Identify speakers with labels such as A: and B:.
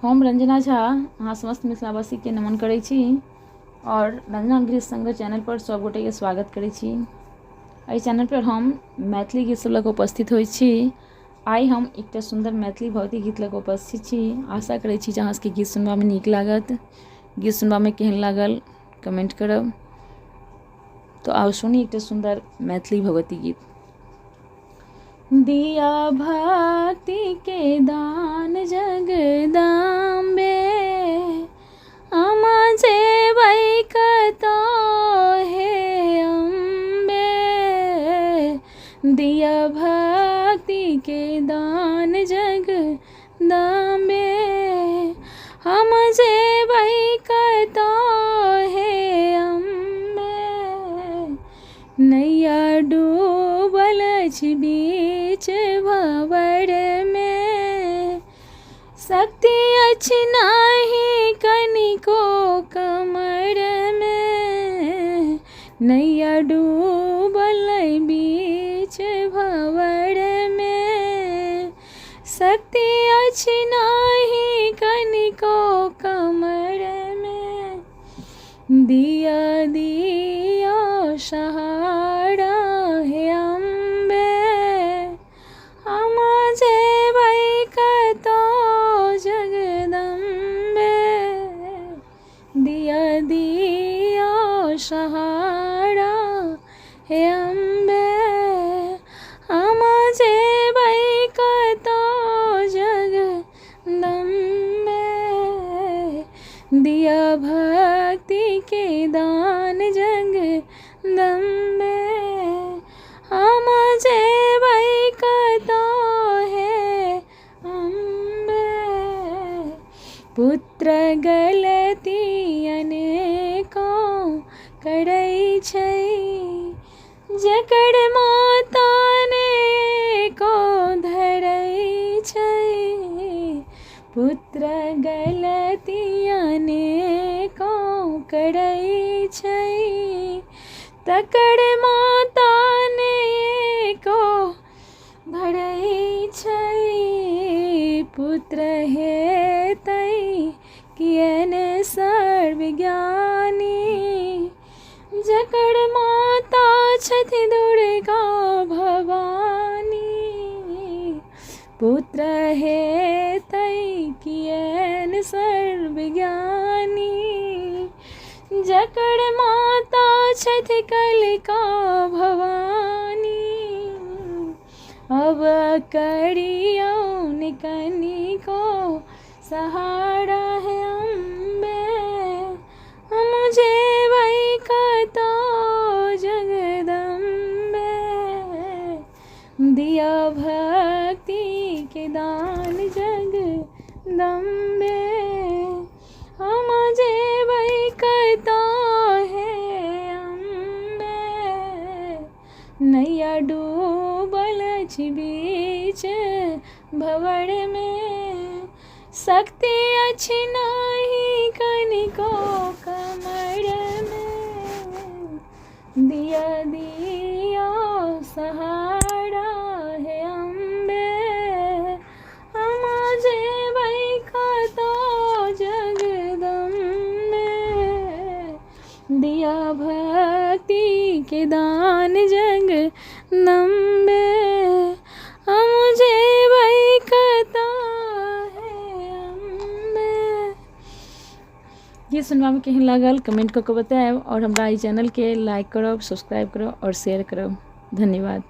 A: हम रंजना झा अहाँ समस्त मिथिलावासीके नमन करै छी आओर रंजना गृह संग्रह चैनलपर सभ गोटेके स्वागत करै छी। एहि चैनलपर हम मैथिली गीत सभ लऽ कऽ उपस्थित होइ छी। आइ हम एकटा सुन्दर मैथिली भक्ति गीत लऽ कऽ उपस्थित छी। आशा करै छी जे अहाँ सभके गीत सुनबामे नीक लागत। गीत सुनबामे केहन लागल कमेन्ट करब। तऽ आउ सुनी एकटा सुन्दर मैथिली भगवती गीत। दिया भक्ति के दान जगदम्बे, हम जेबै कतऽ हे अम्बे। दिया भक्ति के दान जगदम्बे, हम जेबै कतऽ हे अम्बे। नैया डूबल अछि बीच भँवरमे, शक्ति अछि नहि कनिको कमरमे। नैया डूबल बीच भँवरमे, शक्ति अछि नहि कनिको कमरमे। दिया दिया सहारा हे अम्बे, हम जेबै कतऽ जगदम्बे। दिया दिया सहारा हे अम्बे, हम जेबै कतऽ जगदम्बे। दिया भक्ति के दान जगदम्बे, हम जेबै कतऽ हे अम्बे। पुत्र गलती अनेको करै छै, जकर माता ने को धरै छै। पुत्र गलती अनेको करै छै, तकर माता ने को धरै छै। पुत्र हेतै किए ने सर्वज्ञानी, जकर माता छथि दुर्गा भवानी। पुत्र हेतै किएन सर्वज्ञानी, जकर माता छथि कलिका भवानी। अब करियौन कनिको सहारा हे अम्बे, हम जेबै कतऽ जगदम्बे। दिया भक्ति के दान जगदम्बे, हम जेबै कतऽ हे अम्बे। नैया डूबल अछि बीच भँवरमे, शक्ति अछि नहि कनिको कमरमे। दिया दिया सहारा हे अम्बे, हम जेबै कतऽ जगदम्बे। दिया भक्ति के दान जगदम्बे, हम जेबै कतऽ हे अम्बे। गीत सुनबामे केहन लागल कमेंट कऽ कऽ बतायब आओर हमरा एहि चैनलके लाइक करब, सब्सक्राइब करब आओर शेयर करब। धन्यवाद।